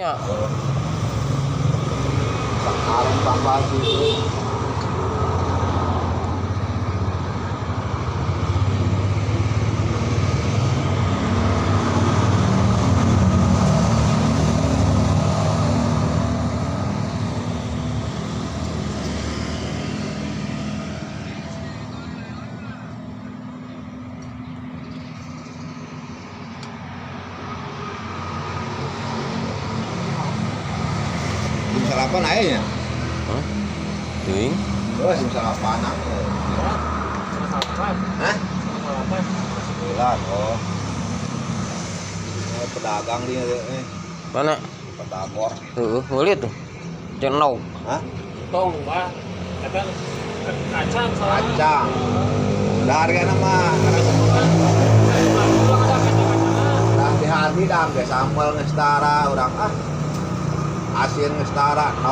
Ya. Sakarung tambah gitu. Jam salapan aya nya. Hah? Teuing. Oh, jam salapan aya. Hah? 9. Oh. Ini pedagang dia eh. Mana? Pedagor. Heeh, ngeulit tuh. Cenok. Hah? Tong, Pak. Eta kacang soalnya. Kacang. Udah hargana mah. Dah di hati dah ge sambal geus tara urang ah. Asin geus tara.